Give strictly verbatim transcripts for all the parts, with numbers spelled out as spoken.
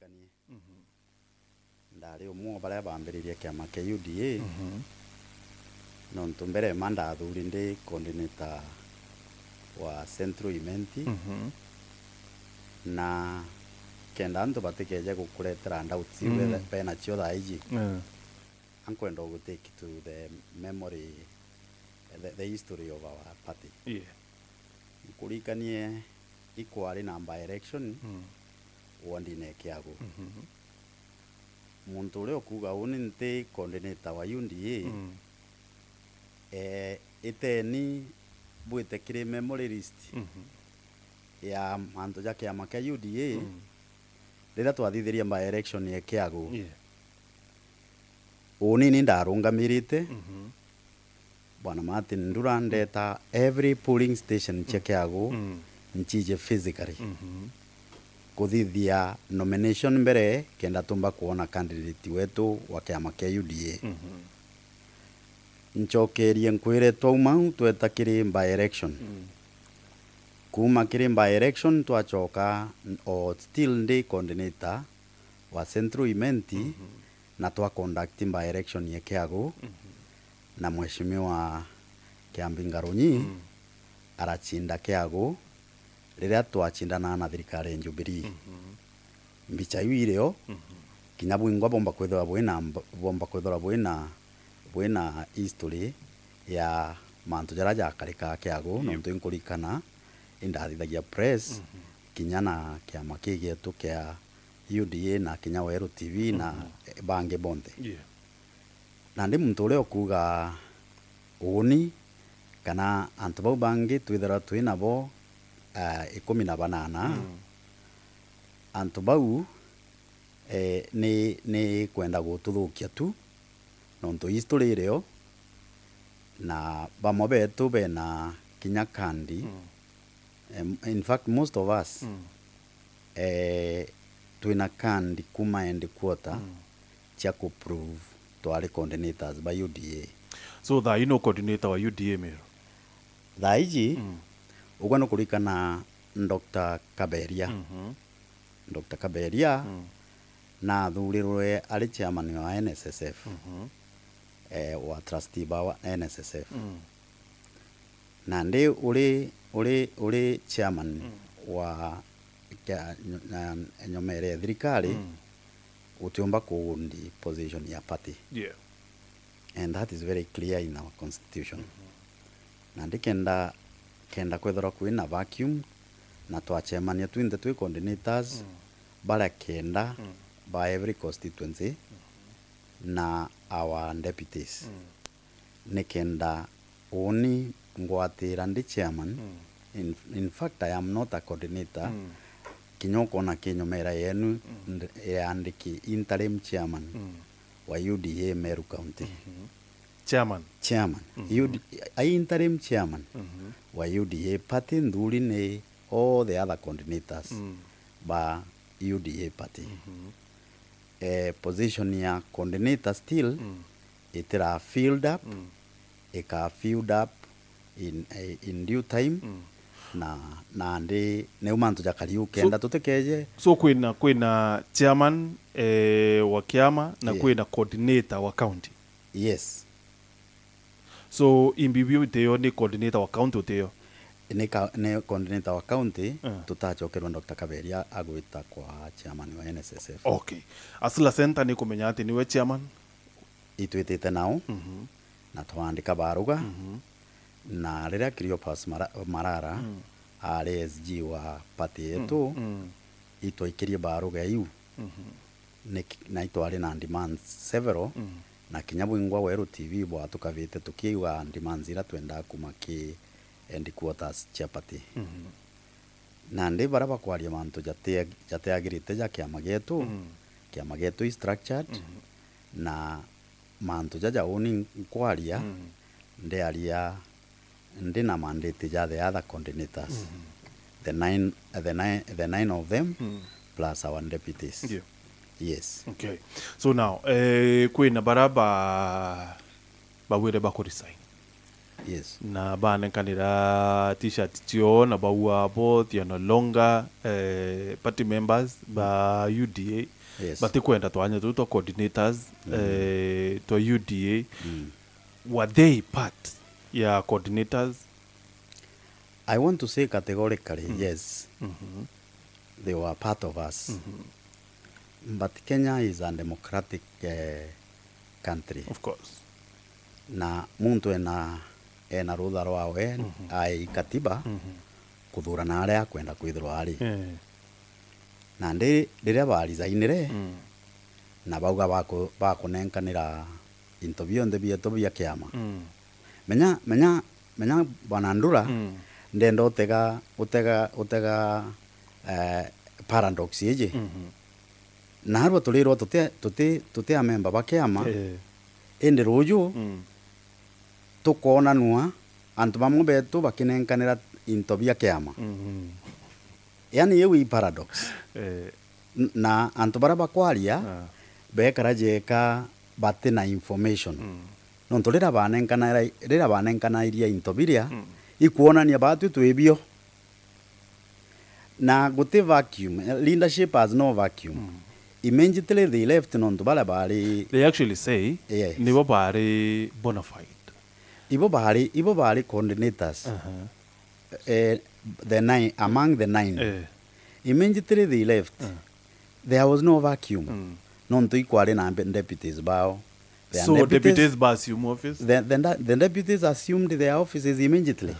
Kanie. Mhm. Ndari umwe wa baria bambiririe kiama kia U D A, Mhm. nontu mbere ma ndathuri ndi coordinator wa Central Imenti, Mhm. na kenda antu batikeje gukuretera doubts iu Mhm. bethe-, benacio thaa iji. Eh. Ankwenda u take to the memory, the, the history of our party. Yeah. Nkuririkanie ikwari na by election Mm. wondine ya Kiagu. Mhm. Muntu uria ukuuga uni nti coordinator wa U D A, Mm. eh, iteni bwite kiri memory list Mhm. ya mantu ja kiama kia U D A Mm. riria twathithirie by election ya Kiagu. Yeah. Uni ni ndarungamirite Mhm. Bwana Martin Ndura, ndeta every polling station cia Kiagu, Mm. nchije physically. Mhm. Kuthithia nomination mbere, kenda tumba kuona candidate wetu wa kiama kia U D A. Mhm. Nchokerie nkwire twauma au tweta kiri by election. Mm. Kuuma kiri by election twachoka, n-, o still ndi coordinator wa Central Imenti, Mhm. na twa conduct by election ya Kiagu, Mhm. na Mheshimiwa Kiambi Ngarunyi Mm. arachinda Kiagu riria twachindanaga na thirikari ya Jubilee. Mhm. Mbicha iu irio, Mhm. kinya bwingwa bomba kwithirwa bwina mb-, bomba kwithirwa bwina, bwina history ya mantu jaria jakarikaa Kiagu, Yep. nontu inkuririkana indathithagia press, Mhm. kinya na kiama kii gietu kia U D A na kinya Weru T V na Mhm. bangi bonthe. Yeah. Nandi muntu uria ukuuga uni kana antu bau bangi twithirwa twi nabo, ah, ikumi na banana, Mm. antu bau, eh, ni, ni kwenda gututhukia tu, nontu history irio, na bamwe betu bena kinya kandi. Mm. Em, in fact, most of us, Mm. eh, twina kandi kuma headquarter Mm. cia ku prove twari coordinators ba U D A. So, thaa ii no coordinator wa U D A Meru? Thaa iji, Mm. ugwe nukuririkana Doctor Kaberia. Mhm. Doctor Kaberia Mm. nathurirwe ari chairman wa N S S F, Mhm. eh, wa trustee ba wa N S S F. Mm. Nandi uri, uri, uri chairman Mm. wa kia-, nyo-, na, nyomere ya thirikari, Mm. utiumba kugundi position ya party. Yeah. And that is very clear in our constitution. Mhm. Nandi kenda, kenda kwithirwa kwina vacuum, na twachemania twinthe twi coordinators, Mm. baria kenda Mm. ba every constituency, Mhm. na our deputies. Mm. Nikenda uni ngwatira ndi chairman. Mm. In, in fact, I am not a coordinator. Mm. Kinya ukona kinyomera yenu Mm. nd-, yandiki interim chairman Mm. wa U D A Meru County. Mhm. Chairman? Chairman. Mhm. U D A, a interim chairman Mhm. wa U D A party, nthuri ni all the other coordinators Mm. ba U D A party. Mhm. Eh, position ya coordinator still Mm. itira filled up, Mm. ika filled up in, eh, in due time. Mm. Na, nandi niu mantu jakari u kenda So, tutikeje. So kwina, kwina chairman, eh, wa kiama na Yeah. kwina coordinator wa county? Yes. So, imbibi utiyo ni coordinator wa county utiyo? Ni ka-, ni coordinator wa county, Eh. tutachokerwa Doctor Kaberia agwita kwa chairman wa N S S F. Okay. Asila Center ni kumenya ati niwe chairman? Itwitite nao, Mhm. na twaandika baruga, Mhm. na riria Cleopas Mara-, Marara Mm. ari S G wa party Mm, yetu, mm. itwaikirie baruga iu. Mhm. Ni ki-, na itwari na demands several, Mm. na kinya bwingwa Weru T V bwatukavite tukiigua demands iria twendaa kuma ki headquarters cia party. Mhm. Nandi baria bakwaria mantu jate-, jateagirite ja kiama gietu, Mm. kiama gietu i structured, Mhm. na mantu jaja uni nkwaria, Mm. ndiaria ndi na mandate ja the other coordinators. Mhm. The nine, the nine, the nine of them Mm. plus our deputies. Ndio. Yes. Okay. So now, eh, kwina bara ba, bawire baku resign? Yes. Na banenkanira t-shirt cioo na bauga bo they are no longer, eh, party members ba U D A. Yes. Batikwenda twanya tuu twa coordinators, eh, twa U D A. Mm. Were they part ya coordinators? I want to say categorically, yes. Mhm. They were part of us. Mhm. But Kenya is a democratic, eh, country. Of course. Na muntu ena, ena rutha rwawe, mhm, ai katiba, mhm, kuthurana aria akwenda kwithirwa ari. Eh. Nandi riria barisainire, mm, na bauga baku-, bakunenkanira into bionthe bietu bia kiama. Mm. Menya, menya, menya Bwana Ndura, mm, ndenda utega, utega, utega, eh, paradox iji. Mhm. Naarua turirwa tuti, tuti, tuti amemba ba kiama, eh, indi ruju, mm, tukoonanua antu bamwe betu bakinenkanira into bia kiama. Mhm. Yani, iu i paradox. Eh. N-, na antu baria bakwaria, ah, beekara jeeka bati na information. Mm. Nontu riria banenkanaira-, riria banenkanairia into biria, mm, ikwonania baatwi twi bio. Na guti vacuum. Eh, leadership has no vacuum. Mm. Immediately they left nontu baria baari. They actually say, yes, nibo baari bona fide. Ibo baari, ibo baari coordinators. Aha. Eh, the nine, among the nine. Eh. Immediately they left. Eh. There was no vacuum. Mm. Nontu ikwari na mbe-, deputies bao. Their So deputies, deputies ba assume office? The, the, the deputies assumed their offices immediately.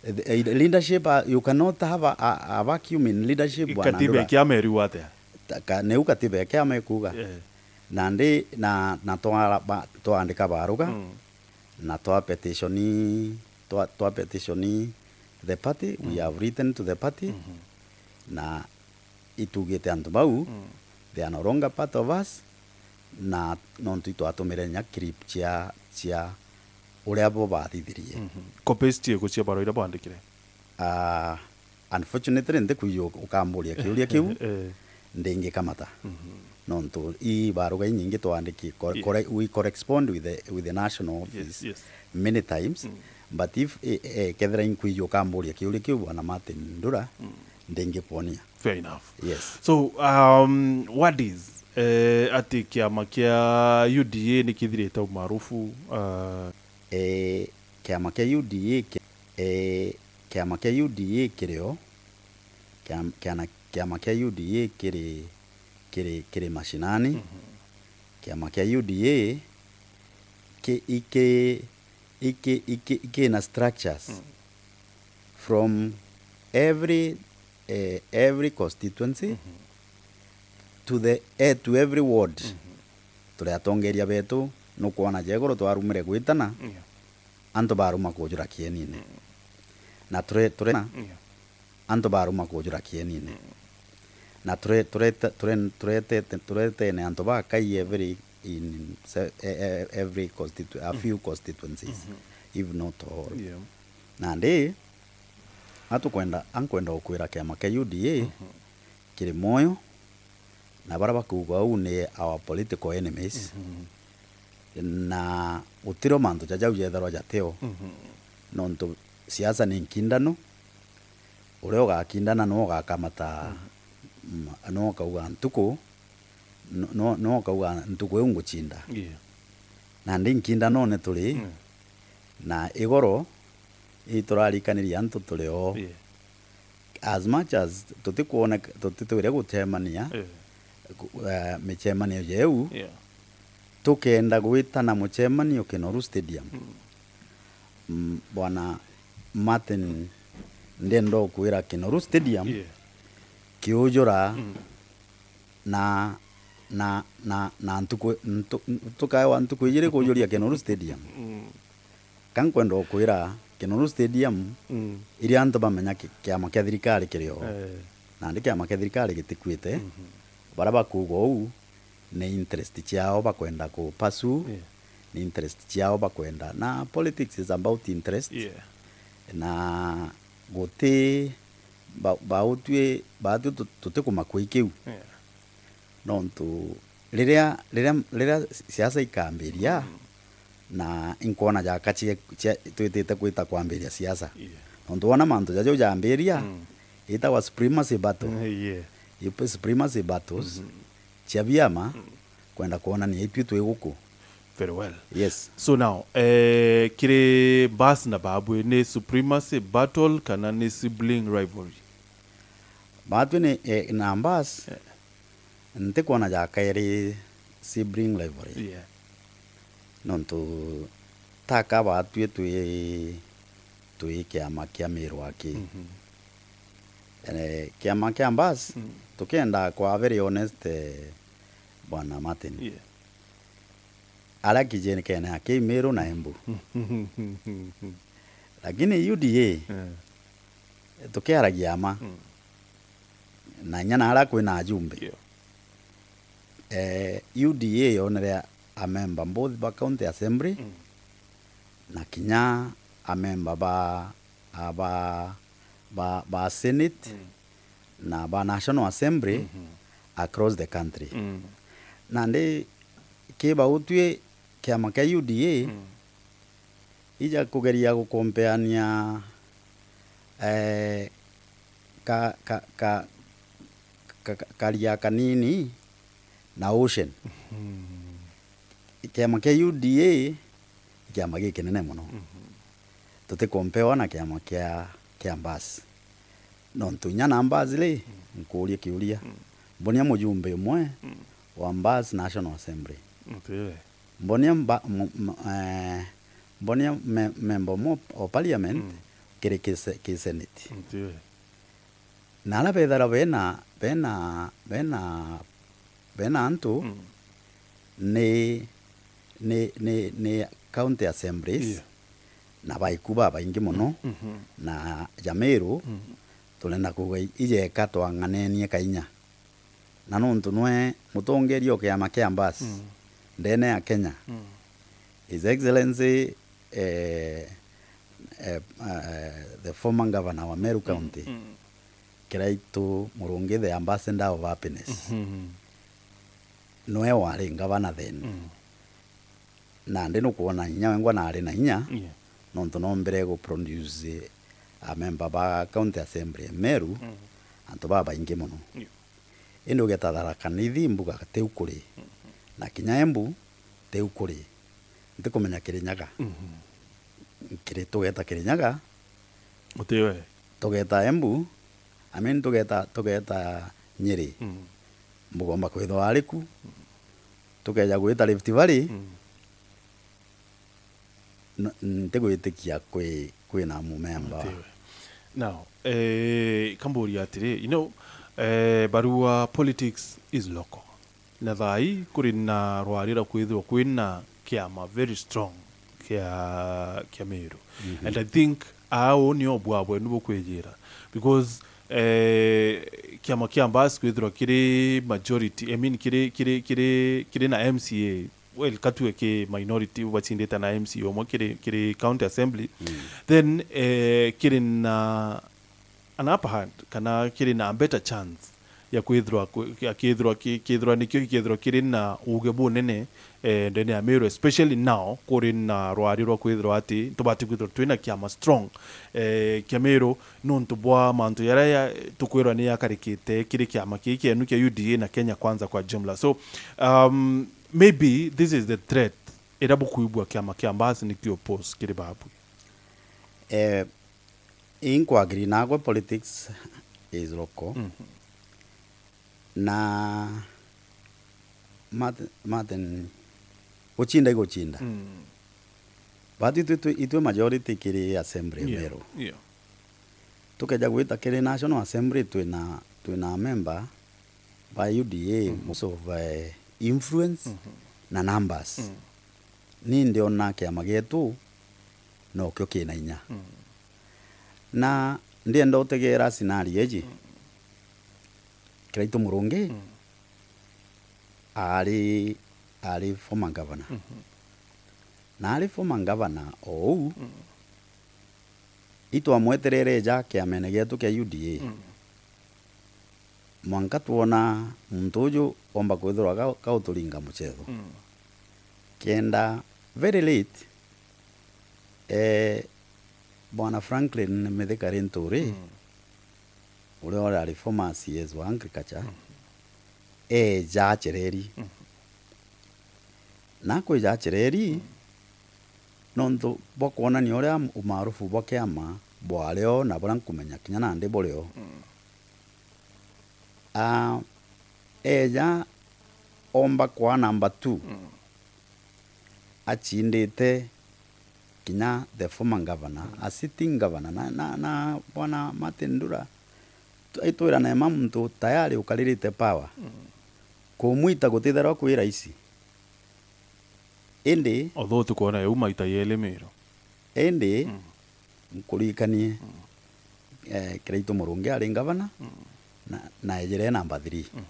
Eh, the, eh, leadership, uh, you cannot have a, a, a vacuum in leadership, Bwana Katiba Ndura. Ikiama iriuga atia? Ta-, ka-, niu katiba ya kiama ikuuga. Eh. Nandi, na, na twara-, ba-, twaandika baruga, mm, na twa petition, twa, twa petition the party, we, mm, have written to the party, mhm, na itugite antu bau, mm, they are no longer part of us, na nontu itwatumire nya clip cia, cia uria bo bathithirie. Mhm. Copies ciiku cia barua iria baandikire? Ah, unfortunately, ntikwigua ukamburia kiuria kiu, eh, ndingikamata. Mhm. Nontu i baruga inyingi twandiki, cor-, yeah, corre-, we correspond with the, with the national office, yes, yes, many times, mm, but if, eh, eh, kethira inkwigua ukamburia kiuria kiu, Bwana Martin Ndura, mm, ndingikwonia. Fair enough. Yes. So, um, what is, eh, ati kiama kia U D A ni kithirite umaarufu, uh, Eh, kiama kia U D A ki-, eh, kiama kia U D A kirio, kiam-, kiana-, kiama kia U D A kiri, kiri, kiri mashinani. Mhm. Kiama kia U D A ki-, iki-, iki-, iki-, kina structures, mm, from every, eh, every constituency, mhm, to the, eh, to every ward. Mhm. Turi atongeria betu, nukwona ja iguru twarumire gwitana, yeah, antu baruma kujura kienine. Mm. Na turi, turi na, yeah, antu baruma kujura kienine. Mm. Na turi, turete-, turi, turetete-, turetene antu bakai every, in se-, e-, e-, every constitu-, a few constituencies, mhm, if not all. Yeah. Nandi, atukwenda, ankwenda gukwira kiama kia U D A, mhm, kiri mwoyo, na baria bakuuga uu ni our political enemies. Mhm. Na gutirio mantu ja jau jetharwa jatio. Mhm. Nontu siasa ni nkindano, uria ugakindana no ugakamata, mhm, mm, no ukauga ntuku, no, no, no ukauga ntuku iu ngucinda. Yeah. Nandi nkindanone turi, mm, na igoro iturarikaniria antu turi o. Yeah. As much as tutikwoneka, tutitwire gucemania, eh, ku-, eh, micemanio jeu, yeah, tukenda gwitana mucemanio Kinoru Stadium. Mm. Mm, Bwana Martin, ndenda ukwira Kinoru Stadium, yeah, kiujura, mm, na, na, na, na ntuku, ntu-, tukaewa ntuku ijiri kujuria Kinoru Stadium. Mm. Ka nkwenda ukwira, Kinoru Stadium, mm, iria antu bamenya ki-, kiama kia thirikari kiri o. Eh. Nandi kiama kia thirikari gitikuite. Mhm. Baria bakuuga uu, ni interest ciao bakwenda ku pursue, yeah, ni interest ciao bakwenda. Na politics is about interest. Yeah. Na guti ba-, bautwi, baatwi tu-, tutikumakua ikiu. Yeah. Nontu riria, riria, riria siasa ikambiria, mm, na inkwona jaka cie-, cie-, twitite kwita kwambiria siasa. Yeah. Nontu wona mantu jaja ujambiria, Mm. itagwa supremacy battle. Yeah. Ipe supremacy battles, Mm-hmm. cia biama, Mm. kwenda kwonania itwi twi guku. Very well. Yes. So now, eh, kiri Mbas na Babwe, ni supremacy battle kana ni sibling rivalry? Batwi ni, eh, na Mbas, Yeah. ntikwona jaka iri sibling rivalry. Yeah. Nontu taka batwi twi, twi kiama kia Miru aki. Mm-hmm. Eh, kiama kia Mbas, Mm. tukienda kwa very honest, eh, Bwana Martin. Yeah. Aria kijeni kene aki Miru na Embu. Lakini U D A, Yeah. tukiaragia ma. Mm. Na inya na aria kwina ajumbe. Yeah. Eh, U D A yonere a member both ba county assembly Mm. na kinya a member ba, a ba, ba, ba senate Mm. na ba national assembly Mm-hmm. across the country. Mm. Nandi kiba utwi kiama kia U D A Mm. ija kugeria gukompeania, eh, ka, ka, ka, ka, ka, karia kanini na ocean. Mm. Kiama kia U D A kiama gikinene mono. Mm-hmm. Tutikompewa na kiama kia, kia Mbas. Nontu inya na Mbas ri, Mm. nkuuria kiuria. Mm. Mbonia mujumbe umwe Mm. wa Mbas National Assembly. Mbonia mba-, m-, m-, eh, mbonia me-, member mo o parliament Mm. kiri ki se-, ki senate. Ndio. Na aria bethagirwa bena, bena, bena, bena antu Mm. ni, ni, ni, ni county assemblies Yeah. na baiku babaingi mono Mm-hmm. na ja Meru Mm. turenda kuuga i-, ijeka twang'anenie kainya. Na nontu nwe mutongeria o kiama kia Mbas Mm. ndene ya Kenya, Mm. His Excellency, eh, eh, eh, the former governor wa Meru County, Mm. Kiraitu Murungi, the ambassador of happiness, Mm-hmm. nwe wari ngavana then. Mm. Nandi nukwona inya wengwa nari na inya, Yeah. nontu nombire gu produce a member ba county assembly ya Meru, Mm. antu babaingi mono. Yeah. Indi ugeta Tharaka Nithi mbuga tiu kuri. Mm-hmm. Na kinya Embu tiu kuri. Ntikumenya Kirinyaga. Mm-hmm. Kiri tugeta Kirinyaga. Utiwe. Tugeta Embu. I mean tugeta, tugeta Nyeri. Mm. Mbuga umba kwithwa ari ku. Tukeja gwita Rift Valley. Mm. N-, ntigwitikia kwi, kwina mumemba. Atiwe. Now, eh, kamburia atiri, you know, eh, barua politics is local. Na thaai kuri na rwari rwa kwithirwa kwina kiama very strong kia, kia Meru. Mm-hmm. And I think au nio bwabwe ni bukwijira. Because, eh, kiama kia Mbas kwithirwa kiri majority, I mean, kiri, kiri, kiri, kiri na M C A, well, katue ki minority, bacindite na M C A umwe kiri, kiri county assembly, Mm. then, eh, kiri na an upper hand, kana kiri na better chance ya kwithirwa, ya kithirwa ki-, kithirwa nikio gikithirwa kiri na uge bunene, eh, ndene ya Meru, especially now, kuri na rwari rwa kwithirwa ati tubati kwithirwa twina kiama strong, eh, kia Meru, nontu bwa mantu jaria ya, tukwirwa ni yakarikite kiri kiama kii kienu kia U D A na Kenya Kwanza kwa jumla. So, um, maybe this is the threat iria bukwigua kiama kia Mbas nikio pose kiri babwi. Eh, inkwagiri nakwe politics is local. Mhm. Na Martin, Martin, gucinda igucinda. Mm. But itwe, itwe, itwe majority kiri assembly ya Yeah, Meru. Yeah. Tukeja gwita kiri National Assembly, twina, twina member ba U D A, Mhm. most of, eh, influence Mhm. na numbers. Mm. Ni ndiona kiama gietu nokio kina inya. Mm. Na ndienda utegera scenario iji. Mm. Kiraitu Murungi Mm. ari, ari former governor. Mhm. Na ari former governor o uu, Mm. itwamweterere eja kiamene gietu kia U D A. Mm. Mwanka twona muntu uju omba kwithirwa ga-, gauturinga muchetho. Mm. Kenda Very late, eh, Bwana Franklin Mithika Linturi, mm, uria urari former C S wa agriculture, mm, eeja acereri. Mm. Na akwija acereri, mm, nontu bwa kwonania uria umaarufu bwa kiama bwari o na buria nkumenya kinya nandi buri o. Mm. Ah, eeja omba kwaa number two. Mm. Acindite kinya the former governor, mm, a sitting governor, na, na, na Bwana Martin Ndura, tu-, aitwira neema muntu tayari ukaririte power. Mm. Kumwita gutitherwa kwi raisi. Indi although tukwona eu maita yeli Miru. Indi, mm, nkuririkanie, mm, eh, Kiraitu Murungi ari ngavana, mm, na, na ejire namba three. Mhm.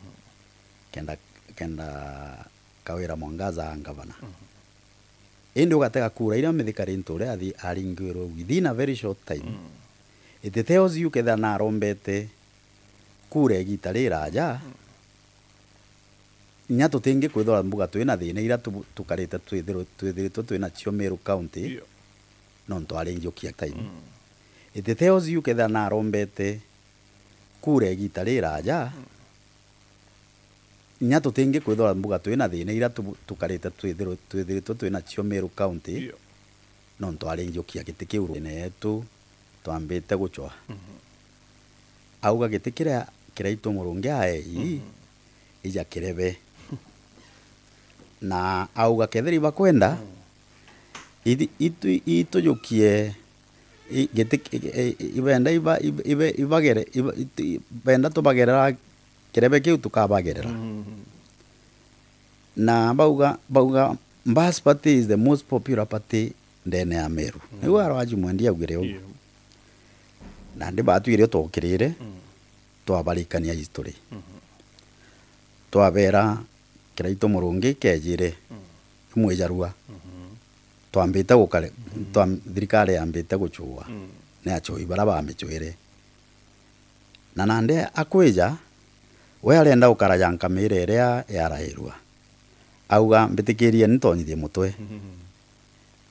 Kenda, kenda Kawira Mwangaza aa ngavana. Mhm. Indi ugatega kura iria Mithika Linturi athi aringirwe within a very short time. Mm. It tells you kethira narombete kura igita riraja, mm, inya tutingi kwithirwa mbuga twina thina iria tu-, tukarite twithirwe-, twithiritwe twinacio Meru County, yeah, nontu arinjukia time. Mm. It tells you kethira narombete kura igita riraja, mm, inya tutingi kwithirwa mbuga twina thina iria tu-, tukarite twithirwe-, twithiritwe twinacio Meru County, yeah, nontu arinjukia giti kiu rune yetu twambite gucwa. Mhm. Auga giti kiria Kiraitu Murungi aei, mhm, ija kirebe. Na auga kethira ibakwenda, mm, ithi-, itu-, itujukie i-, giti-, i-, i-, ibenda iba-, ibe-, ibe-, ibagere-, iba-, itu-, ibenda tubagerera kirebe kiu tukabagerera. Mm. Na bauga, bauga Mbas Party is the most popular party ndene ya Meru. Mm. Niu Arwaju Mwendi augire uu. Yeah. Nandi batwire twokirire, mm, twabarikania history. Mhm. Twabera Kiraitu Murungi kejire, mm, i Mwijarua. Mhm. Twambite gukare-, mhm, twam-, thirikari yambite gucua. Mm. Ni acui bara bamicwire. Na nandi akwija, we arenda gukara ja nkamira iria yarairua. Auga, "Mbitikirieni ntonyithie mutwe." Mhm.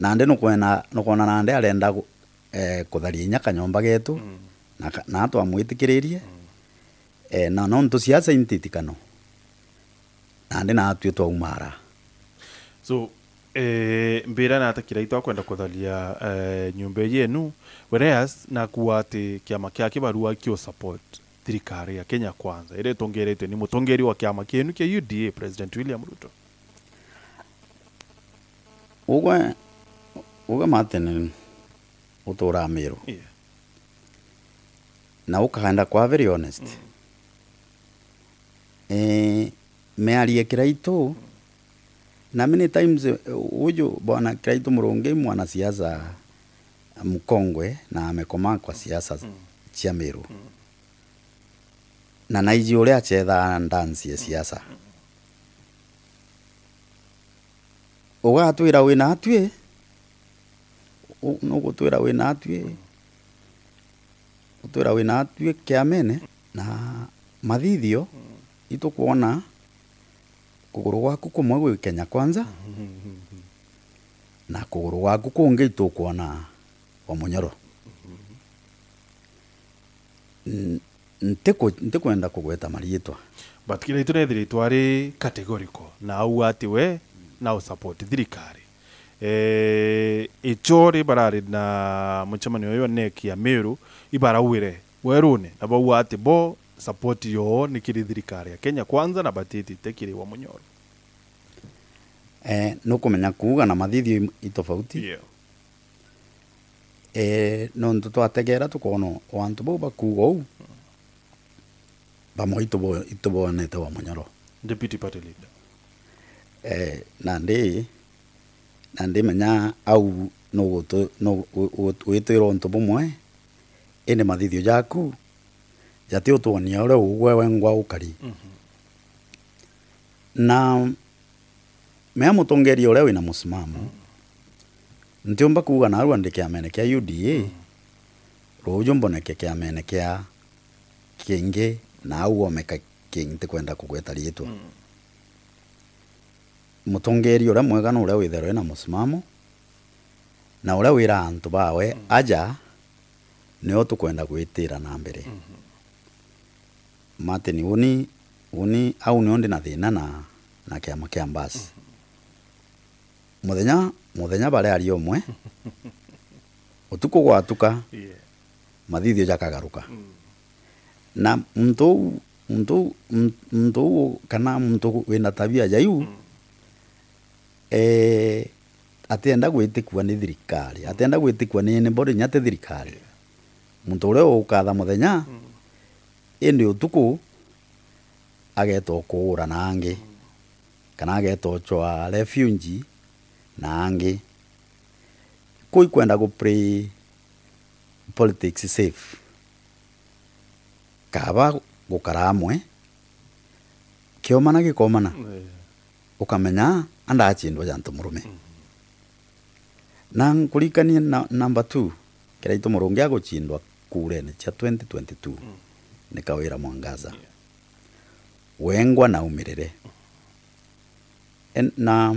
Nandi nukwena-, nukwona nandi arenda gu-, eh, kutharia inya kanyomba getu, mm, na ka-, na twamwitikiririe. Mm. Eh, na nontu siasa intitikano, nandi natwi twaumara. So, eh, mbira nata Kiraitu akwenda kutharia, eh, nyumba iji yenu, whereas nakuwa ati kiama kia kibarua kio support thirikari ya Kenya Kwanza, iria itongeretwe ni mutongeri wa kiama kienu kia U D A, President William Ruto? Ugwe, ugwe Martin, uturaa Miru. Yeah. Na ukaenda kwa very honest. Mm. Eh, miario ya Kiraitu, mm, na many times, eh, uju bwana Kiraitu Murungi mwanasiasa mkongwe na amekomaa kwa siasa, mm, cia Miru. Mm. Na naiji uria achethaa ndansi ya siasa. Ugatwira wina atwi, u-, nugutwira wina atwi, gutwira wina atwi kiamene, na mathithio, itukwona kuguru gwaku kumwe gwi Kenya Kwanza, na kuguru gwaku kungi itukwona wa Munyoro. N-, ntiku-, ntikwenda kugweta mariitwa. But Kiraitu nethirite ari categorical, na auga ati we na usupport thirikari. Eh, ichori barari na mucemanio uyu wa NEC ya Meru, ibarauire werune, na bauga ati bo support yoo ni kiri thirikari ya Kenya Kwanza na batitite kiri wa Munyoro. Eh, nukumenya kuuga na mathithio i, i tofauti. Yeah. Eh, nontu twategera tukoona o antu bau bakuuga uu, bamwe itubo-, itubonete wa Munyoro. Deputy party leader. Eh, nandi, nandi menya au nugutu-, nugu-, u-, u-, witwira untu bumwe, indi mathithio jaku jati utwonia uria ugwe wengwa ukari. Mhm. Na mea mutongeria uria wina musimamo, ntiumba kuuga narua ndi kiamene kia U D A, ruuju mboneke kiamene kia kingi, na au omeka kingi, ntikwenda kugweta riitwa. Mm. Mutongeria uria mwega ni uria withairwa ena musimamo, na uria wira antu bawe, aja, nio tukwenda gwitira na mbere. Martin, uni, uni, au nio ndi na thina na, na kiama kia Mbasi. Muthenya, muthenya bari ari umwe, utuku gwatuka, Yeah. mathithio jakagaruka. Na muntu uu, muntu uu, m-, muntu uu kana muntu wina tabia ja iu, eh, atienda gwitikua ni thirikari, atienda gwitikua ni anybody, nya ti thirikari. Muntu uria ukatha muthenya, indi utuku ageeta ukuura na angi, kana ageeta ucwa refugee na angi. Kuu ikwenda gu play politics safe. Kaaba gukara amwe, kiomana gikomana, Eh. ukamenya andacindwa ja ntu murume. Na nkurikanie na, number two, Kiraitu Murungi agucindwa kurene cia twenty twenty-two ni Kawira Mwangaza. Yeah. Wengwa na umirire. En-, na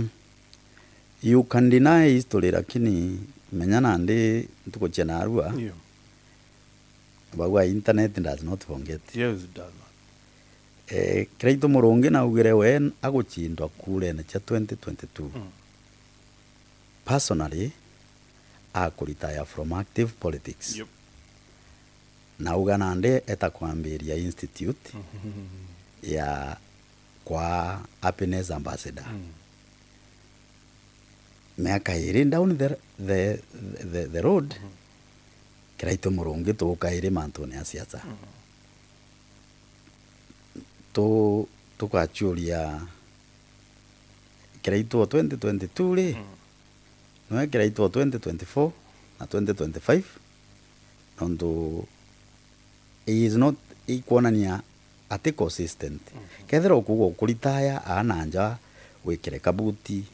you can deny history, lakini menya nandi ntuku cia narua, Yeah. bauga internet does not forget. Yes, it does not. Eh, Kiraitu Murungi naugire we agucindwa kurene cia twenty twenty-two. Personally, akuretire from active politics. Yep. Nauga nandi eta kwambiria institute ya kwa Happiness Ambassador. Miaka iri down the, the, the, the road, Kiraitu Murungi tuukairi mantune ya siasa. Tu-, tugachuria Kiraitu o twenty twenty-two ri, niwe Kiraitu o twenty twenty-four na twenty twenty-five, nontu he is not, ikwonania ati consistent. Kethira ukuuga ukuritaya, aa na nja, wikire kabuti,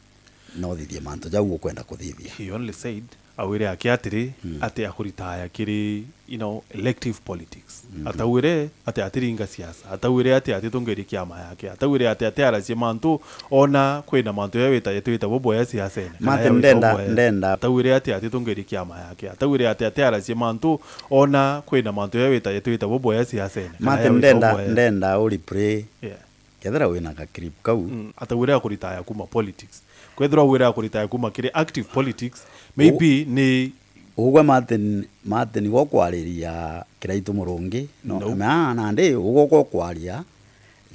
na uthithie mantu jau ukwenda kuthithia. He only said, awire ake atiri, ati akuritaya kiri, you know, elective politics. Atauire ati atiringa siasa, atauire ati atitongeria kiama yake, atauire ati atiaracia mantu, ona kwina mantu ya wita yetwita boboya siasene, kana Martin, ya wita ndenda, boboya. Ndenda. Atauire ati atitongeria kiama yake, atauire ati atiaracia mantu, ona kwina mantu ya wita yetwita boboya siasene, kana Martin, ya wita ndenda, boboya. Ndenda u replay. Yeah. Kethira wina ga clip kau. Mm, atauire akuritaya kuma politics. Kwethirwa wira akuritaya kuma kiri active politics, maybe ni ugwe Martin, Martin gwo kwariria Kiraitu Murungi. No, no. Mea nandi ugwo gwo kwaria,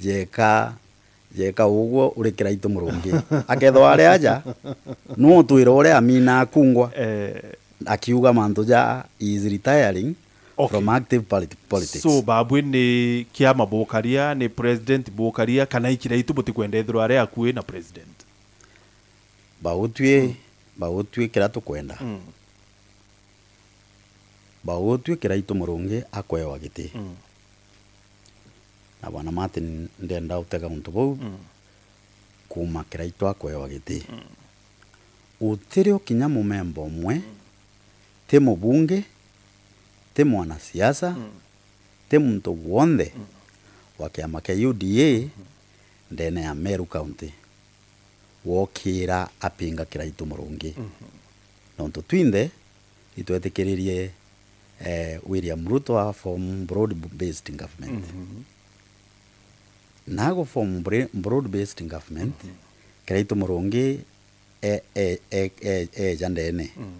jeka, jeka ugwo uri Kiraitu Murungi. Akethwa ari aja, nu utwire uria amina akungwa. Eh. Akiuga mantu ja he is retiring Okay. from active polit-, politics. So, babwe ni kiama bukaria, ni president bukaria, kana i Kiraitu butikwenda ethirwa ari akui na president? Bautwi, bautwi kiria tukwenda. Mm. Bautwi Kiraitu Murungi akwewa giti. Mm. Na bwana Martin, ndenda utega untu buu, mm, kuma Kiraitu akwewa giti. Mm. Utirio kinya mumemba umwe, mm, ti mubunge, ti mwanasiasa, mm, ti muntu wonthe, mm, wa kiama kia U D A, mm, ndene ya Meru County, wokira apinga Kiraitu Murungi. Mm. Nontu twinthe itwetikiririe, eh, William Ruto a form broad-based government. Mm. Na agu form bra-, broad-based government, mm, Kiraitu Murungi e-, e-, e-, e-, eja ndene. Mm.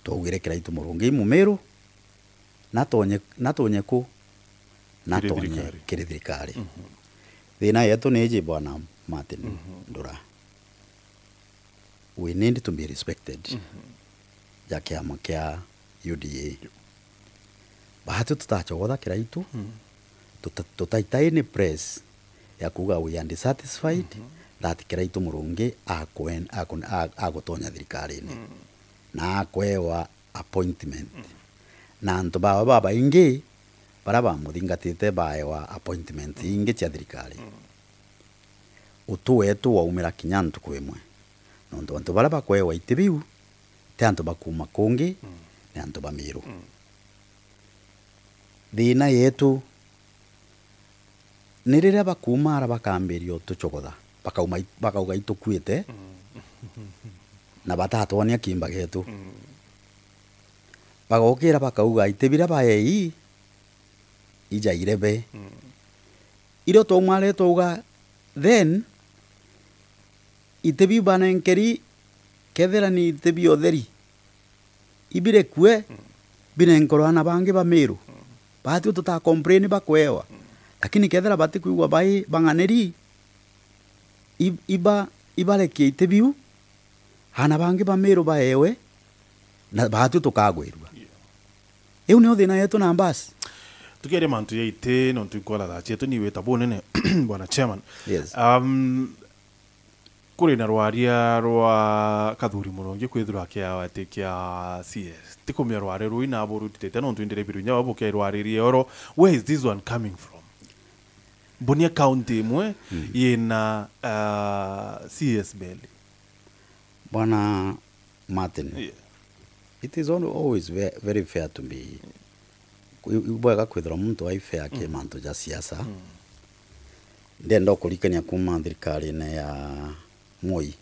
Twaugire Kiraitu Murungi i Mumiru, natonye, natonye ku? Natonye kiri thirikari. Kiri thirikari. Mhm. Thina yetu ni iji, bwana Martin, mhm, Ndura. We need to be respected, mhm, ja kiama kia U D A. Yep. Baatwi tutachogotha Kiraitu, mm, tuta-, tutaita any press ya kuuga we are dissatisfied, mhm, that Kiraitu Murungi akwen-, akun-, a-, agutonya thirikarine, mm, na akwewa appointment. Mm. Na antu bawe babaingi baria bamuthingatite baewa appointment, mm, ingi cia thirikari. Mm. Utu wetu waumira kinya ntuku imwe. Nontu antu baria bakwewa iti biu, ti antu ba kuuma kungi, mm, ni antu ba Miru. Mm. Thina yetu ni riria bakuuma ara bakambiria utuchogotha. bakauma i-, bakauga itukuite, na batatwonia kimba getu. Bagokira bakauga iti bira baei ijaire be. Irio twaumare twauga, then, iti biu banenkeri, kethira ni iti bia utheri, ibirekue, binenkerwe aana bangi ba Miru. Baatwi tuta complain bakwewa. Lakini kethira batikwigua bai bang'aniri, i-, iba-, ibarekie iti biu, aana bangi ba Miru baewe, na baatwi tukagwirua. Iu nio thina yetu na mbasi. Tukiaria mantu ya iti, nontu inkwona thaa cietu ni wita bunene, Bwana Chairman. Yes. Um, kuri na rwaria rwa Kathuri Murungi kwithirwa akiawa ati kia C S. Tikumia rwaria ruu inaburutite nontu indire biru inya babu kerwaririe oro. Where is this one coming from? Mbonia county imwe yina, uh, C S mbele. Bwana Martin, yeah, it is al-, always ve-, very fair to be, i-, i bwega kwithirwa muntu ai fair ki mantu ja siasa. Ndenda ukurikania kuma thirikarine ya Moi.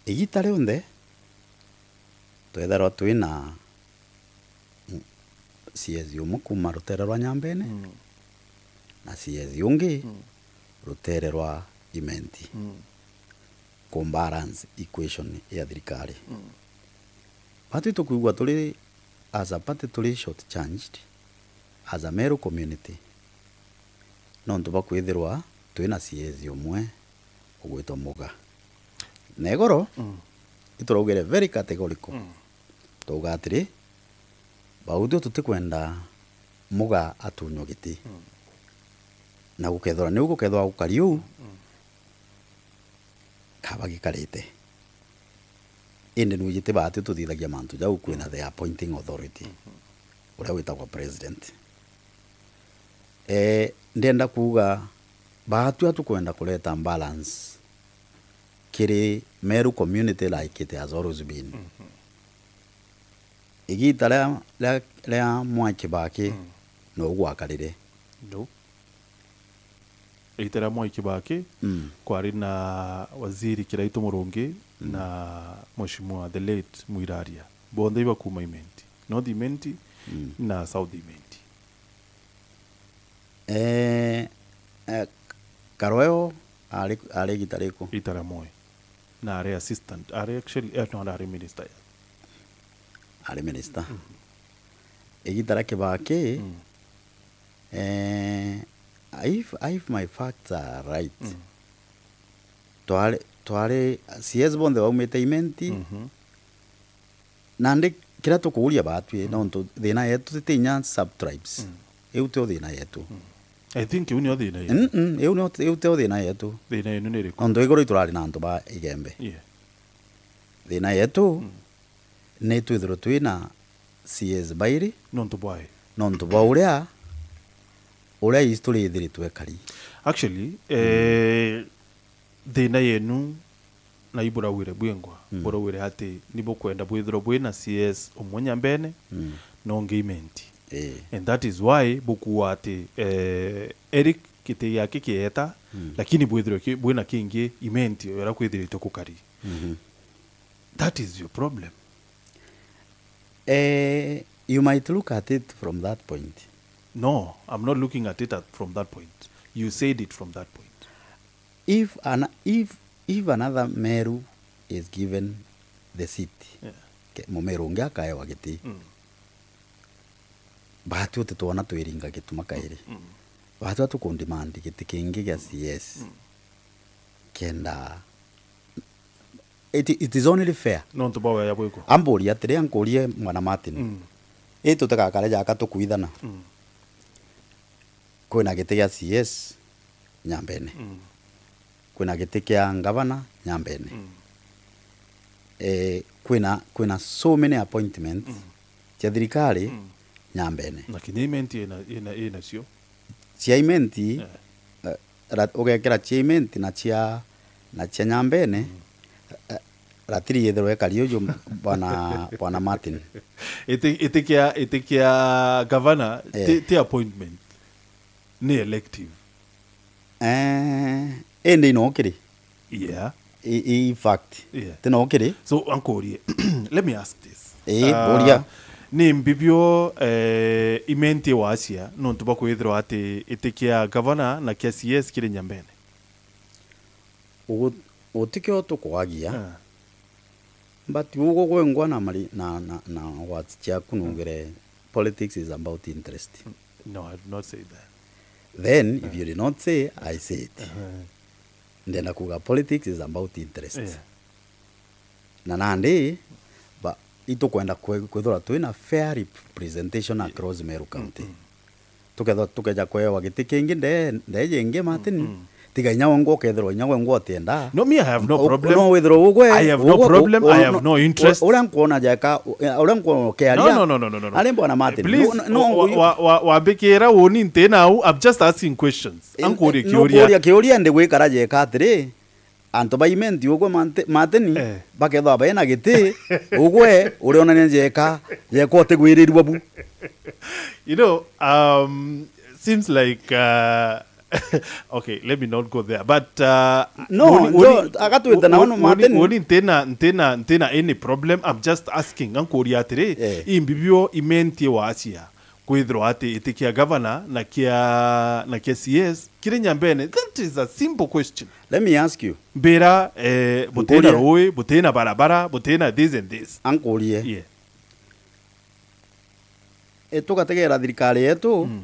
Igita rionthe twetherwa twina C S umwe kuma rutere rwa Nyambene na C S ungi rutere rwa Imenti, ku balance equation ya thirikari. Batwi tukwigua turi, as a party, turi short changed as a Meru community, nontu bwa kwithirwa twina C S umwe ugwitwa Muga. Na igoro, ituraugire very categorical. Twauga atiri, bautwi tutikwenda Muga atunywa giti. Na gukethirwa niu gukethirwa gukari uu, kaba gikarite. Indi nwiji ti baatwi tuthithagia mantu jau, kwina the appointing authority, uria witagwa president. Eh, ndienda kuuga, baatwi atukwenda kureta balance kiri Meru community like it has always been. Igita ria, ria, ria Mwai Kibaki, no gwakarire. No. Igita ria Mwai Kibaki, kwari na Waziri Kiraitu Murungi na Mheshimiwa the late Mwiraria. Bonthe iba kuma Imenti. North Imenti na South Imenti. Eh, eh, Karoeo ari, ari igita riku? Igita ria Moi. Na ari assistant. Ari actually, eh, no, ari minister. Ari minister. Igita ria Kibaki, eh, if, if my facts are right, twari, twari C S bonthe baumite Imenti, nandi kiria tukuuria baatwi, nontu thina yetu ti inya sub-tribes. Iu tio thina yetu. I think iu nio thina yetu. Mm-mm, iu nio, iu tio thina yetu. Thina yenu ni iriku? Nontu iguru iturari na antu ba Igembe. Yeah. Thina yetu ni twithirwe twina C S bairi. Nontu bwai? Nontu bwa uria, uria history ithiritwe ikari. Actually, eh, thina yenu na iburauire bwingwa, buraugire ati ni bukwenda bwithirwa bwina C S umwe Nyambene, na ungi Imenti. Eh. And that is why bukuwa ati, eh, Eric giti giake kieta, lakini bwithirwe ki-, bwina kingi Imenti, uria kwithiritwe kukari. That is your problem. Eh, you might look at it from that point. No, I'm not looking at it at, from that point. You said it from that point. If an, if, if another Meru is given the seat, yeah, ke-, Mumeru ungi akaewa giti, mm, batwi uti twona twiringa gituma kairi. Mm. Batwi atukundimandi giti kingi gia C S. Mm. Kenda, it, it is only fair. Nontu bwa wea bwikwa. Amburi atiri, ankurie mwana Martin. Mm. Ii tutigakare jaka tukuithana. Mm. Kwina giti gia C S Nyambene. Mm. Kwina giti kia ngavana Nyambene. Mm. Eh, kwina, kwina so many appointments, mm, cia thirikari, mm, Nyambene. Na kinya Imenti ina, ina, inacio. Cia Imenti, yeah, eh, ra-, ugekira cia Imenti na cia, na cia Nyambene, mm, eh, ratiri yithirwe ikari uju bwana, bwana Martin. Iti, iti kia, iti kia gavana, eh, ti, ti appointment. Ni elective. Eh, indi no kiri. Yeah. I, i fact. Yeah. Ti no kiri. So, ankurie, let me ask this. Eh, uria. Ni mbibio, eh, imentie wacia nontu bwa kwithirwa ati iti kia gavana na kia C S kiri Nyambene? Ugu-, utikio tukwagia. Ah. But ugo gwengwa na mari-, na, na, na words ciaku nugire politics is about interest. No, I did not say that. Then, if you did not say, I said. Ndenda kuga politics is about interest. Yeah. Na nandi, ba, itukwenda kwe-, kwithirwa twina fair representation across Meru County. Tukethwa tukeja kwewa giti kingi nde, nde jingi Martin, tiga inya wengwa ukethirwa inya wengwa utienda. No, me, I have no U-, problem. No withirwa ugwe, I have no ugwe, problem, u-, I u-, have no, no interest. Uria nkwona jeka, uria nkwona ukiaria. No, no, no, no, no, no, no. Ari mbona Martin? Please, No, no, wa, wa, wa, wambikira uni ntina au, I'm just asking questions. Ankurie kiuria. Nukuria kiuria ndi gwikara jeka atiri, antu ba imenti ugwe Mante-, Martin, Eh. bakethwa baina giti, ugwe urionania jeka, jeka utigwirirua bu. You know, um, seems like, uh, okay, let me not go there. But, uh, No, woni, njo, woni, agatwite na woni, ono Martin. Woni ntina, ntina, ntina any problem. I'm just asking. Ankuria atiri, Eh. imbibio imentie wacia kwithirwa ati iti kia gavana na kia, na kia C S kiri Nyambene? That is a simple question. Let me ask you. Mbira, eh, butina Nkuria. Rui, butina barabara, butina this and this. Ankurie. Yeah. E, tugategera thirikari yetu, Mm.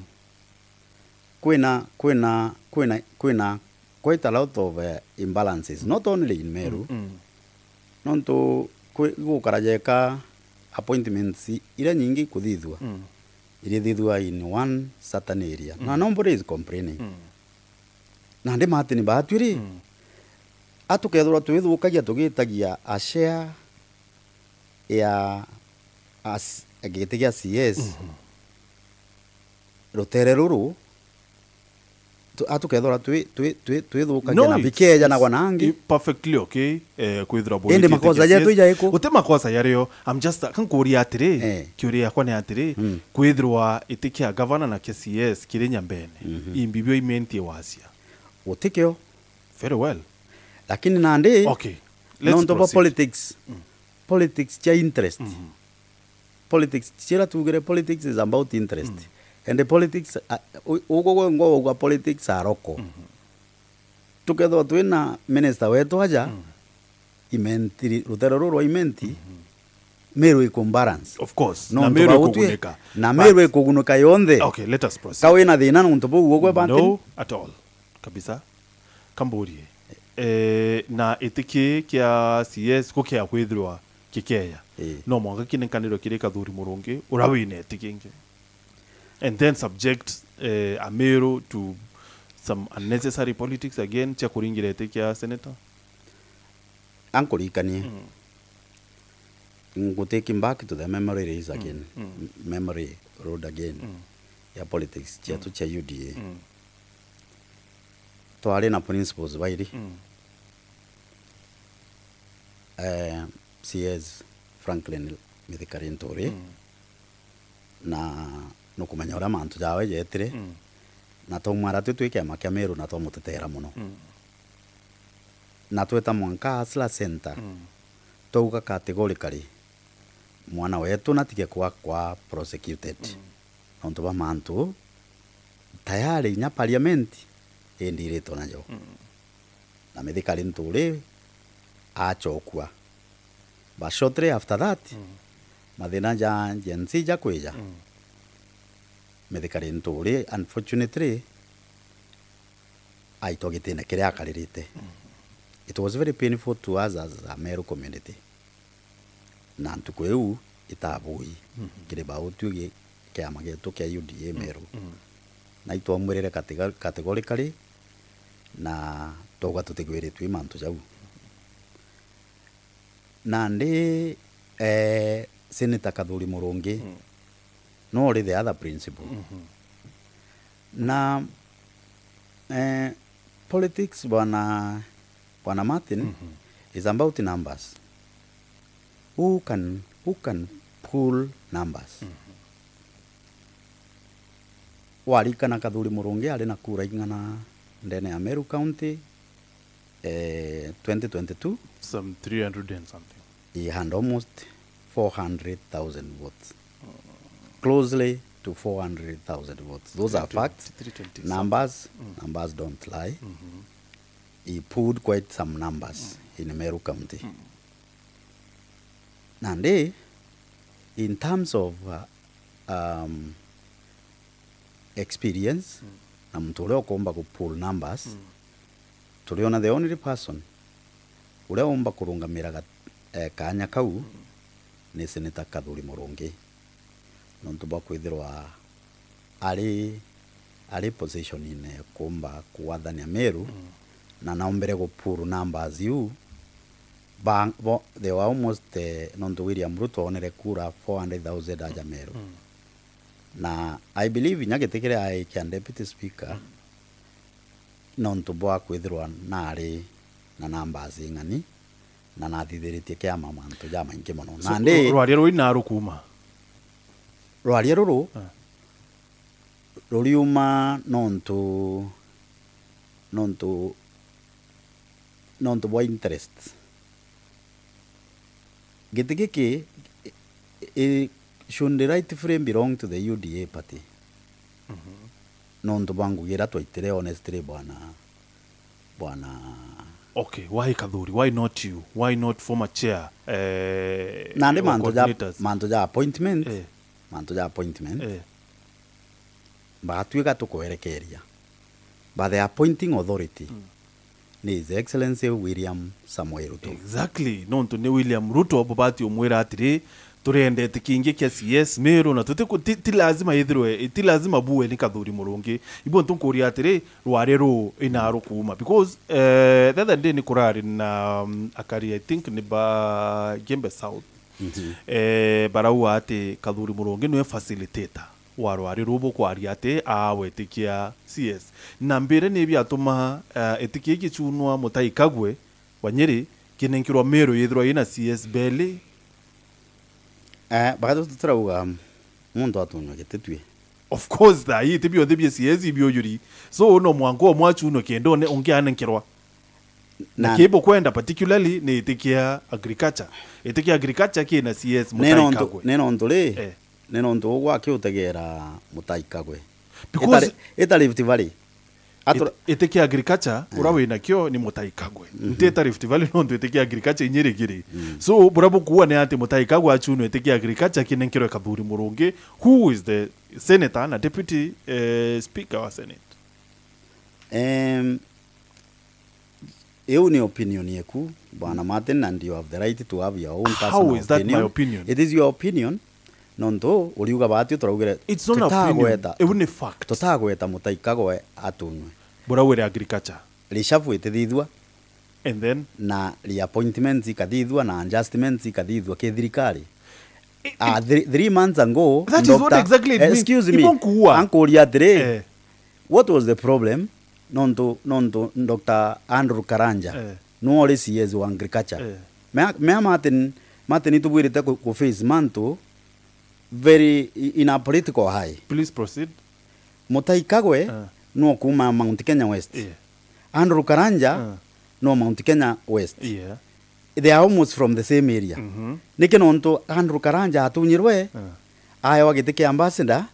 kwina, kwina, kwina, kwina quite a lot of, eh, imbalances, not only in Meru, Mm. nontu kwi-, gukara jeka appointments iria nyingi kuthithua, Mm. irithithua in one certain area. Na nobody is complaining. Mm. Nandi Martin batwiri, Mm. atukethirwa twithukagia tugitagia a share ya as-, giti gia C S, Mhm. rutere ruru, tu-, atukethirwa twi-, twi-, twi-, twithukagia No, na it's, bikeejanagwa it's nangi. Perfectly okay, eh, kwithirwa Indi bwirite makosa iti jetu C S. jaiko? Guti makosa jario. I'm just, kankuria atiri, Eh. kiuria yakwa ni atiri, Mm. kwithirwa iti kia gavana na kia C S kiri Nyambene, Mhm. imbibio imentie wacia? Gutikio. Very well. Lakini nandi, Okay. Let's nontu bwa proceed. Politics. Mm. Politics cia interest. Mhm. Politics, cira tugire politics is about interest. Mm. And the politics, uh, u-, ugo gwe ngo uga politics are local. Mhm. Tukethwa twina minister wetu aja, Mm. imenti, rutere ruru rwa imenti, Meru ikumbalance. Of course. No, Na ntu Meru bau twi-, ikugunika. na But Meru ikugunika yonthe. Okay, let us proceed. Ka wina thina nontu bau ugwe Martin? No, at all. Kabisa. Kamburie. Eh, na iti ki kia C S gukia kwithirwa kikeya. Eh. No mwanka kinenkanirwe kiri Kathuri Murungi, ura wina iti kingi. And then subject, eh, Ameru to some unnecessary politics again, cia kuringira iti kia senator. Ankurikanie. Mm. Ngu take him back to the memory lane again. Mm. Memory road again. Mm. Ya politics, cietu cia U D A. Mm. Twari na principles bairi. Mm. Eh, C S Franklin Mithika Linturi. Mm. Na nukumenya uria mantu jawe jetire. Mm. Na twaumwara twi twi kiama kia Meru na twamutetera muno. Mm. Na tweta mwanka Hustler Center. Mm. Twauga categorically, mwana wetu natige kwa, kwa prosecuted. Mm. Nontu bwa mantu tayari inya parliament indiritwe najo. Mm. Na Mithika Linturi achokua. But shortly after that, mm, mathina ja Gen Z jakwija. Mm. Mithika Linturi, unfortunately, aitwa gitine kiria akaririte. Mm. It was very painful to us as a Meru community. Na ntuku iu itabui, mhm, kiri bau twi gi-, kiama gietu kia U D A Meru. Mm. Na itwamwirire categor-, categorically, na twauga tutigwiritue i mantu jau. Nandi, eh, Senator Kathuri Murungi, mm, no ri the other principal. Mhm. Na, eh, politics, bwana, bwana Martin, mhm, is about numbers. Who can, who can pull numbers? Mhm. Warikana Kathuri Murungi ari na kura ing'ana ndene ya Meru County, eh, twenty twenty-two, Some three hundred and something. he had almost four hundred thousand votes. Closely to four hundred thousand votes. Those are facts. Numbers, numbers don't lie. He pulled quite some numbers in Meru County. Nandi, in terms of, uh, um, experience, na muntu uria ukumba ku pull numbers, turiona the only person uria umba kurungamira ga-, eh, kanya kau ni Senator Kathuri Murungi. Nontu bwa kwithirwa ari, ari position-ine ya kumba kuwathania Meru, na naombere ku pull numbers iu, ba-, bo-, they were almost, eh, nontu William Ruto onere kura four hundred thousand aja Meru. Na I believe inya giti kiria ai kia deputy speaker, nontu bwa kwithirwa nari na numbers ing'ani, na nathithiritie kiama mantu jamaingi mono. So, nandi ru-, rwaria ruu ina rukuma? Rwaria ruru, ah, ruriuma nontu, nontu, nontu bwa interest. Giti giki, i-, i-, should rightfully belong to the U D A party. Nontu bwa ngugi iria twaitire, honestly, bwana, bwana. Okay, why Kathuri? Why not you? Why not former chair, eh, nandi or mantu ja, coordinators? Mantu ja appointment, eh, mantu ja appointment, eh, batwika tukwerekeria, but the appointing authority ni His Excellency William Samoei Ruto. Exactly. Nontu ni William Ruto bubati umwira atiri, turenda iti kingi kia C S Meru, na tuti ku-, ti, ti lazima ithirwe, ti lazima bue ni Kathuri Murungi. Ibo ntu nkuria atiri, rwari ruu ina rukuma? Because, eh, the other day ni kurari na, um, akari, I think ni ba Gembe South. Eh, barauga ati Kathuri Murungi niwe facilitator wa rwari ruu bukwaria ati aawetikia C S. Na mbire ni biatuma, eh, itikia gicunwa Mutai Kagwe wa Nyeri kinenkirwa Meru yithirwa ina C S beli? Eh, bakatu tutirauga muntu atunywa giti twi. Of course, thaa ii ti bionthe bia C S biujuri. So, no mwanka umwe achunwe kenda une ungi anenkerwa. Na, na ki bukwenda particularly ni itikia agriculture. Itikia agriculture kina C S Mutai Kagwe. Ni nontu ri, eh, ni nontu ugwa akiutegera Mutai Kagwe. Because ita Rift Valley. Atura- It-, itikia agriculture, uria wina kio ni Mutai Kagwe. Nti ita Rift Valley nontu itikia agriculture inyirigiri. So, buria bukuua ni ati Mutai Kagwe achunwe itikia agriculture kinenkirwe Kathuri Murungi, who is the senator na deputy, eh, speaker wa Senate. Em, iu ni opinion yeku, Bwana Martin, and you have the right to have your own personal opinion. How is that my opinion? It is your opinion. Nontu uriuga bati turaugire, it's not an opinion. Tutagweta, iu ni fact. Tutagweta Mutai Kagwe atunywe. Buria wire agriculture. Reshuffle itithithua. And then? Na reappointments ikathithua na adjustments ikathithua ki thirikari. I-, ah, i-, three, three months ago, that is what Doctor exactly it means. Excuse me. Ibo nkuua. Ankuria atiri, eh, what was the problem? Nontu, nontu Doctor Andrew Karanja, eh, nuwe uri C S wa agriculture. Eh. Mea, mea Martin, Martin itubwirite ku, ku face mantu very i-, in a political high. Please proceed. Mutai Kagwe, ah, nuwe kuma Mount Kenya West. Yeah. Andrew Karanja, ah, nuwe Mount Kenya West. Yeah. They are almost from the same area. Mhm. Niki nontu Andrew Karanja atunyirwe, ah, aewa giti kia ambassador,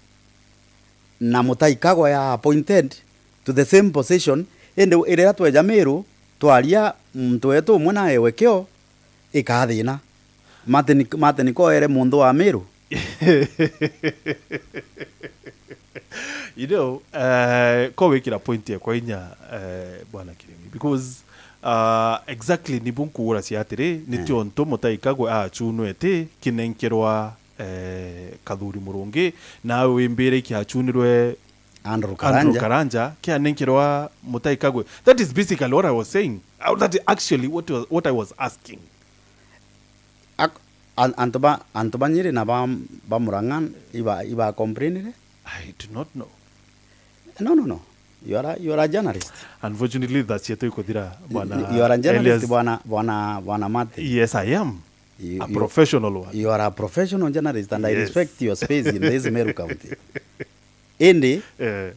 na Mutai Kagwe ya appointed to the same position, indi riria tweja Meru, twaria muntu wetu umwe na ewe kio, ikaa thina. Martin, Martin koere muntu wa Meru. You know, eh, ko wikira point yakwa inya, eh, Bwana Kirimi, because, ah, exactly nibu nkuura cia atiri, ni, eh, tiontu Mutai Kagwe achunwe iti kinenkerwa, eh, Kathuri Murungi, nawe wimbire ikiachunirwe Andrew Karanja. Andrew Karanja, kianenkerwa Mutai Kagwe. That is basically what I was saying. Uh, that is actually what was, what I was asking. Ak-, an-, antu ba, antu ba Nyeri na ba, ba Murang'a iba, iba complainire? I do not know. No, no, no. You are a, you are a journalist. Unfortunately, that's yet to kuthira, Bwana Elias. You are a journalist, Bwana, Bwana, Bwana Martin. Yes, I am. You, a professional one. You are a professional journalist, and I, yes, respect your space in this Meru County. Indi, eh,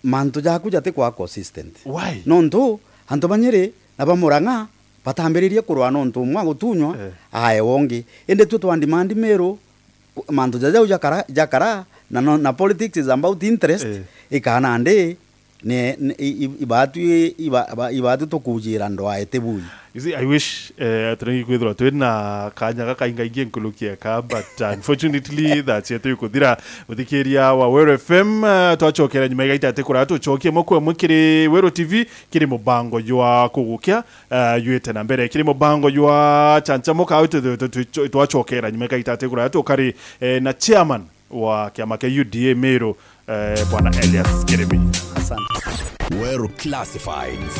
Mantu jaku jatikwaa consistent. Why? Nontu antu ba Nyeri na ba Murang'a batambiririe kurwa nontu umwe agutunywa, eh, aewa ungi. Indi twi twa demand Meru, ku-, mantu ja jau jakara, jakara, na no, na politics is about interest, eh, ikana ndi, ne, ne, i, i, ibatu, iba, iba, ibatu tukujira ndwae ti bui. You see, I wish, eh, turengi kwithirwa twi na kanya gakaingaingi nkuruki eka, but unfortunately, that's yet ikuthira. Uthikiria wa Weru F M, eh, twachokera nyuma igaita ati kura tuchokie mwe kwe mwe kiri Weru T V, kiri mubango jwa kugukia, eh, jwite na mbere. Kiri mubango jwa chanchamuka, tu-, tu-, tu-, tu-, twachokera nyuma igaita ati kura tukari, eh, na chairman wa kiama kia U D A Meru, eh, Bwana Elias Kirimi. Asante. Weru Classifieds.